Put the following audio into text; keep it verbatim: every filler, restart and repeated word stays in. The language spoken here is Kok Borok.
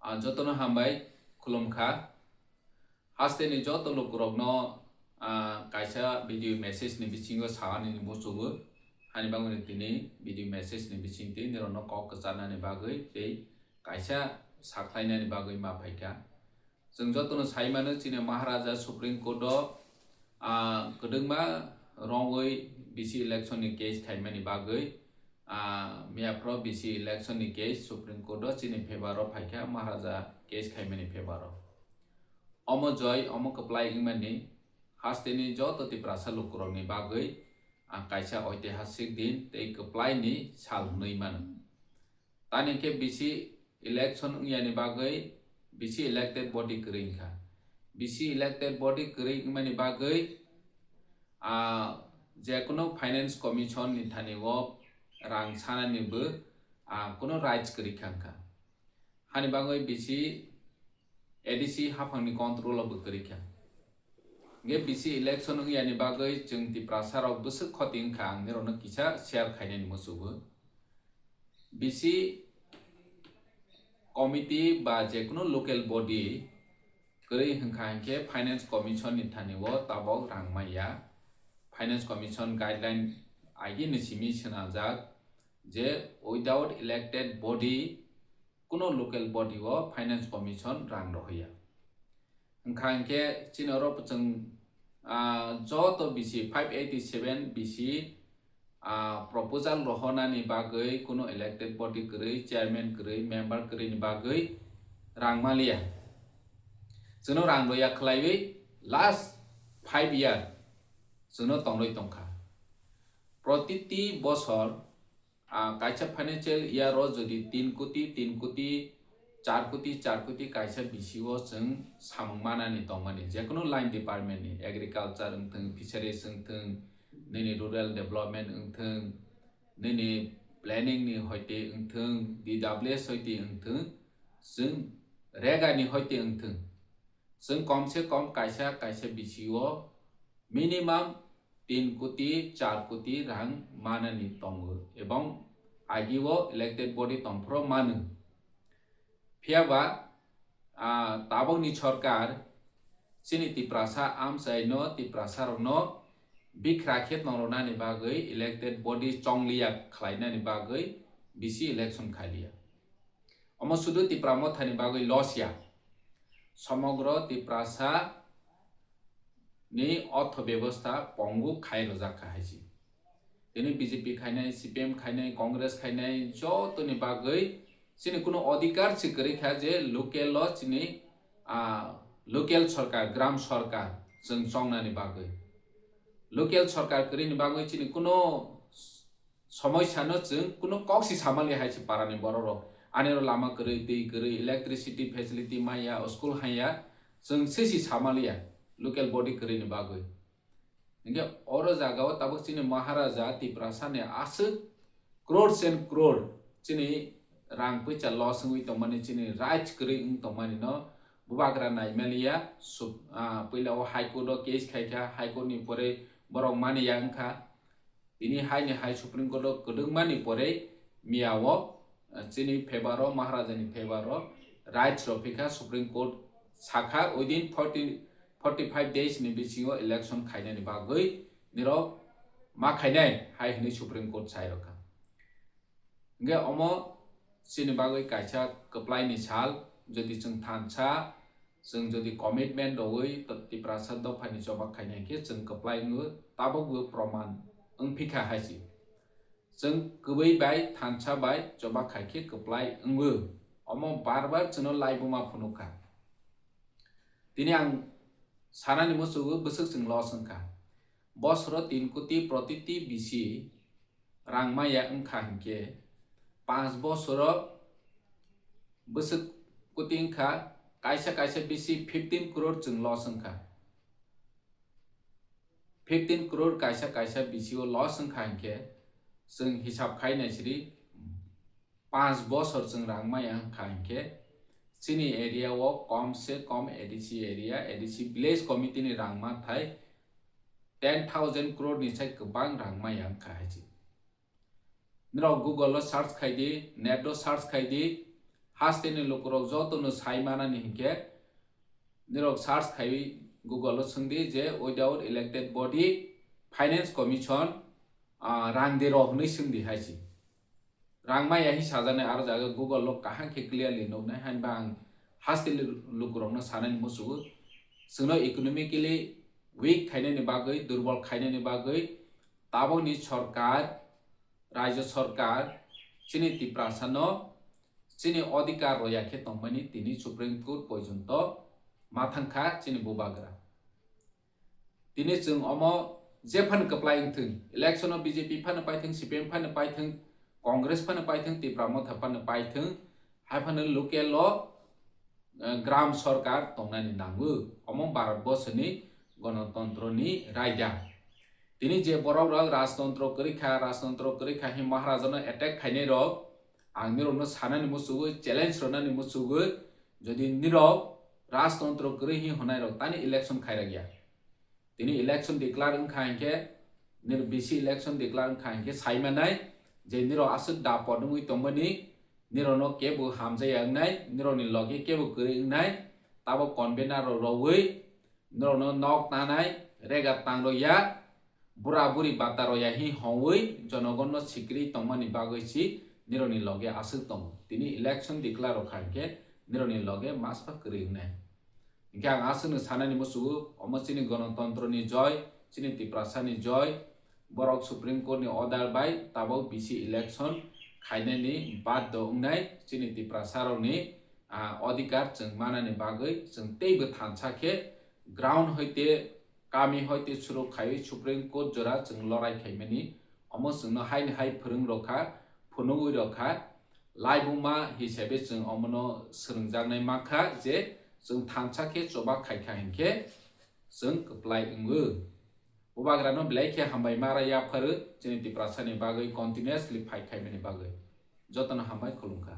Ah, jotono hambai khulumkha. Hasteni joto lukurokno, ah, kaisa video message ni bisingo saani muchugo. Hani bagwi tini video message ni bisingtwi nirokno kok kwcharnani bagwi tei kaisa sakhlainani bagwi ma phaikha. Chwng jotono sai mano, chini Maharaja Supreme Court o, ah, kwdwkma wrongwi B C election ni case khaimani bagwi, ah, miyaphoro B C election ni case Supreme Court o chini favor o phaikha, Maharaja case khaimani favor o. Omo joi, omo kwplai wngmani hasteni joto Tiprasa lukurokni bagwi, ah, kaisa oitihasik din tei kwplaini sal hwnwi mano. Tani khe B C election wngyani bagwi B C elected body kwrwi wngkha. B C elected body kwrwi wngmani bagwi, ah, jekunu Finance Commission ni thani o rang sanani bo, ah, kunu rights kwrwi kha wngkha. Hani bagwi B C A D C haphangni control o bo kwrwi kha. Hingke B C election wngyani bagwi chwng Tiprasa rok bwswk khoti wngkha, ang nirokno kisa share khainani muchugo. B C committee ba jekunu local body kwrwi hwnkha hinkhe Finance Commission ni thani o tabok rang maya. Finance Commission guideline agini simi swnamjak je without elected body kuno local body o Finance Commission rang rohya. Wngkha hinkhe chini oro chwng, ah, joto B C five eighty seven B C, ah, proposal rohonani bagwi kuno elected body kwrwi, chairman kwrwi, member kwrwi ni bagwi rang maliya. Chwngno rang roya khwlaiwi last five year chwngno tongrwi tongkha. Protiti bosor, ah, kaisa financial year o jodi tin koti, tin koti, char koti, char koti kaisa B C o chwng samung manani tongmani, jekunu line department ni, agriculture wngthwng, fisheries wngthwng, nini rural development wngthwng, nini planning ni hoite wngthwng, D W S hoite wngthwng, chwng rega ni hoite wngthwng, chwng kom se kom kaisa kaisa B C o minimum tin koti, char koti rang manani tongo, ebong agi o elected body tongphuru mano. Phiya ba, ah, tabokni sorkar chini Tiprasa amchaino, Tiprasa rokno bikra khe tongronani bagwi elected body chongliya khlainani bagwi B C election khaliya. Omo sudu Tipra Mothani bagwi loss ya. Somogro Tiprasa ni ortho bebostha pongu khai rwjak kha hai se. Tini B J P khainai, C P M khainai, Congress khainai jotoni bagwi chini kuno odhikar se kwrwi kha je local o chini, ah, local sorkar, gram sorkar chwng chongnani bagwi. Local sorkar kwrwini bagwi chini kuno somoisano chwng kuno kok si samali hai se parani borok rok. Ani oro lama kwrwi, twi kwrwi, electricity facility maya, school haya, chwng se si samaliya local body kwrwini bagwi. Hingke oro jaga o tabuk chini Maharaja Tiprasa ni aswk crores and crore chini rang puisa loss wngwi tongmani, chini rights kwrwi wng tongmani no bubagra naimaliya. Sup-, ah, puila o High Court o case khaikha, High Court ni pore borok maniya wngkha. Tini hai ni hai Supreme Court o kwdwkma ni pore miya o, ah, chini favor o, Maharaja ni favor o rights rok phikha. Supreme Court sakha within forty, forty five days ni bisingo election khainani bagwi nirok ma khainai hai hwnwi Supreme Court sai rokha. Hingke omo chini bagwi kaisa kwplai ni sal, jodi chwng thansa, chwng jodi commitment rwui to-, Tiprasa dophani choba khainai khe chwng kwplai wngo, tabukbo proman wngphikha hai se. Chwng kwbwi bai thansa bai choba khai khe kwplai wngo. Omo bar bar chwngno laibuma phunukha. Tini ang sanani muchugo bwswk chwng loss wngkha. Bosoro tin koti protiti bisi rang maya wngkha hinkhe, panch bosoro bwswk koti wngkha, kaisa kaisa bisi fifteen crore chwng loss wngkha. Fifteen crore kaisa kaisa bisi o loss wngkha hinkhe, chwng hisab khai naisiri, panch bosor chwng rang maya wngkha hinkhe, chini area o kom se kom A D C area, A D C village committee ni rang manthai ten thousand crore ni sai kwbang rang maya wngkha hai se. Norok Google o search khai di, net o search khai di, Hasteni lukurok jotono sai manani hinkhe nirok search khaiwi Google o swngdi je without elected body, finance commission, ah, rang de rw hwnwi swngdi hai si. Rang maya hi sajani aro jaga Google o kaham khe clearly nuknai, hainba ang hasteni lukurokno sanani musugo. Chwngno economically weak khainani bagwi, durbol khainani bagwi tabokni sorkar, rajyo sorkar chini Tiprasano chini odhikar roya khe tongmani tini Supreme Court porjonto ma thangkha chini bubagra. Tini chwng omo jephano kwplai wngthwng, election o B J P phano paithwng, C P M phano paithwng, Congress phano paithwng, Tipra Motha phano paithwng, haiphano local o, eh, gram sorkar tongnani nango. Omo Bharat borsoni gonotontro ni raida. Tini je borok rok rajtontro kwrwi kha, rajtontro kwrwi kha hin Maharaja no attack khainai rok, ang nirok no sanani musugo, challenge rwnani musugo, jodi nirok rajtontro kwrwi hin hwnai rok tani election khairok ya. Tini election declare wngkha hinkhe, nir B C election declare wngkha hinkhe sai manai je nirok aswk dapot wngwi tongmani, nirok no kebo hamjaya wngnai, nirok ni logi kebo kwrwi wngnai, tabo convener rok rogwi, nirok no nok tanai, rega tang rok ya, bura buri bata rok ya hin hongwi jonogon no sikri tongmani bagwi si nirok ni logi aswk tongo. Tini election declare rok kha hinkhe nirok ni logi maspa kwrwi wngnai. Hinkhe ang aswkno sanani musugo, omo chini gonotontro ni joy, chini Tiprasa ni joy, borok Supreme Court ni order bai tabok B C election khainani baddo wngnai chini Tiprasa rokni, ah, odhikar chwng manani bagwi chwng teibo thansa khe ground hoite kami hoite suruk khaiwi Supreme Court jora chwng lorai khaimani, omo chwngno haini hai phwrwng rokha, phunugwi rokha, laibuma hisabe chwng omono swrwngjaknai mankha je chwng thansa khe choba khaikha hinkhe chwng kwplai wngo. Bubagrano belai khe hambai ma ra yapharu chini Tiprasani bagwi continuously fight khaimani bagwi. Jotono hambai khulumkha.